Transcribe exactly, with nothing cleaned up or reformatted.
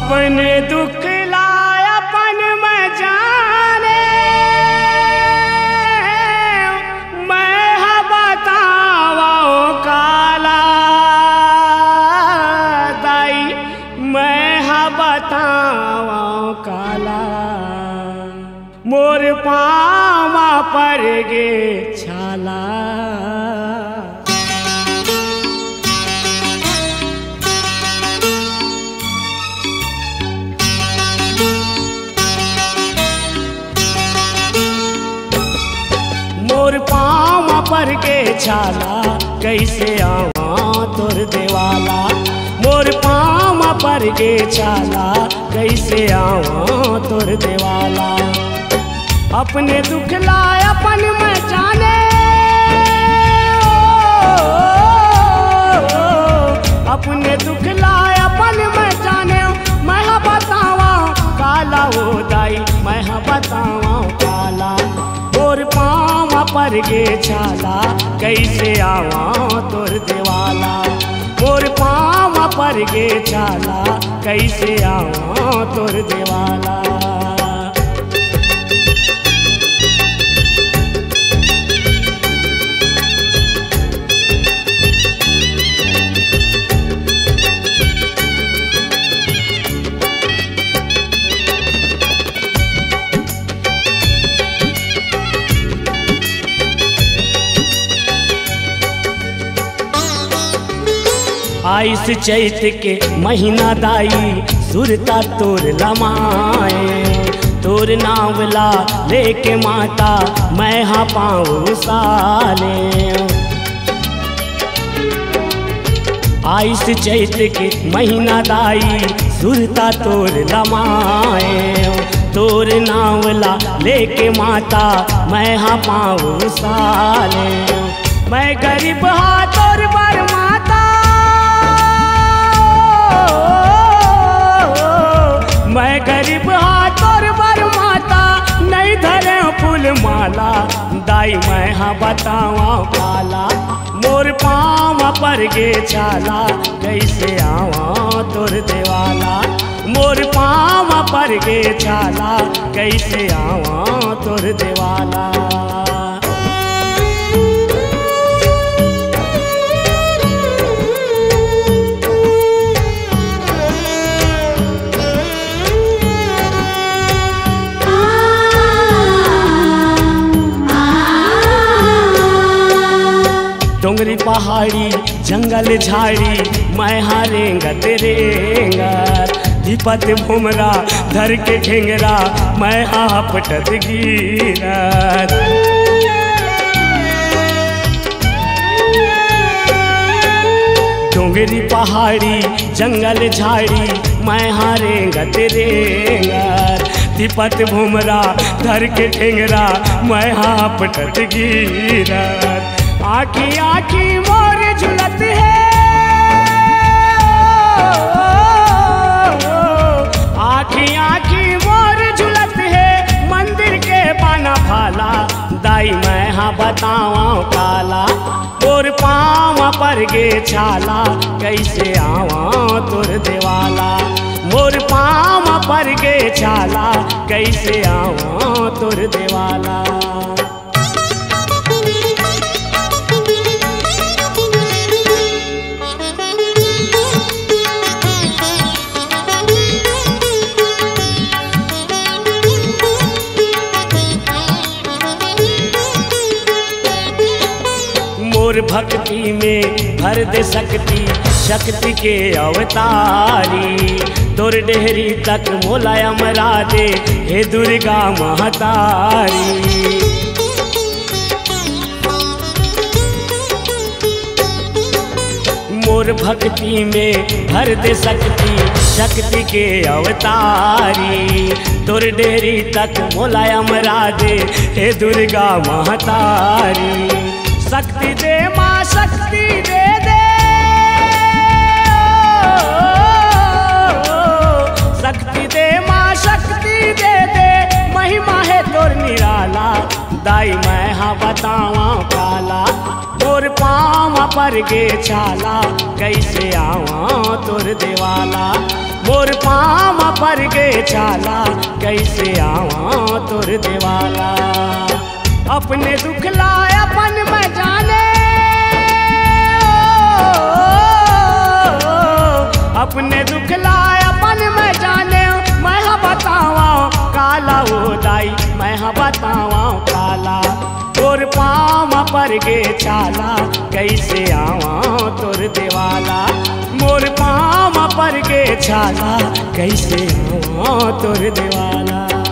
अपन दुख ला अपन मैं जाने, मैं ह बतावं काला, दाई, मैं ह बतावं काला, मोर पाँव म पर गे छाला। मोर पाँव म पर गे छाला, कइसे आवां तोर देवाला। मोर पाँव म पर गे छाला, कइसे आवां तोर देवाला। अपने दुख ला अपन मैं जाने, ओ, अपने दुख ला अपन मैं जाने, मैं ह बतावं काला ओ दाई, मैं ह बतावं काला। मोर पाँव म पर गे छाला, कइसे आवां तोर देवाला। मोर पाँव म पर गे छाला, कइसे आवां तोर देवाला। आइस चैत के महीना दाई, सुरता तोर लमाए, तोर नाव ला लेके माता, मैं हा पाँव साले। आइस चैत के महीना दाई, सुरता तोर लमाए, तोर नाव ला लेके माता, मैं हा पाँव साले। मैं गरीब हा तोर बर माता, मैं गरीब हा तोर बर माता, नइ धरे फूल माला, दाई मैं हा बतावं काला। मोर पाँव म पर गे छाला, कइसे आवां तोर देवाला। मोर पाँव म पर गे छाला, कइसे आवां तोर देवाला। डोंगरी पहाड़ी जंगल झाड़ी, मैं हा रेंगत रेंगत, तिपत भुमरा धर के ठेंगरा, मैं हा हपटत गिरत। डोंगरी पहाड़ी जंगल झाड़ी, मैं हा रेंगत रेंगत, तिपत भुमरा धर के ठेंगरा, मैं हा हपटत गिरत। आँखी आँखी मोर झुलत हे, आँखी आँखी मोर झुलत हे, मंदिर के बाना भाला, दाई मैं हा बतावं काला। मोर पाँव म पर गे छाला, कइसे आवां तोर देवाला। मोर पाँव म पर गे छाला, कइसे आवां तोर देवाला। मोर भक्ति में भर दे शक्ति, शक्ति के अवतारी। तोर डेहरी तक मोला अमरा दे, हे दुर्गा महतारी। मोर भक्ति में भर दे शक्ति, शक्ति के अवतारी। तोर डेहरी तक मोला अमरा दे, हे दुर्गा महतारी। शक्ति दे माँ, शक्ति दे दे, शक्ति दे माँ, शक्ति दे दे, महिमा हे तोर निराला। दाई मैं हा बतावं काला, मोर पाँव म पर गे छाला, कइसे आवां तोर देवाला। मोर पाँव म पर गे छाला, कइसे आवां तोर देवाला। अपने दुख ला अपन मैं जाने, अपने दुख ला अपन मैं जाने, मैं ह बतावां काला ओ दाई, मैं ह बतावां काला। मोर पाँव म पर गे छाला, कइसे आवां तोर देवाला। मोर पाँव म पर गे छाला, कइसे आवां तोर देवाला।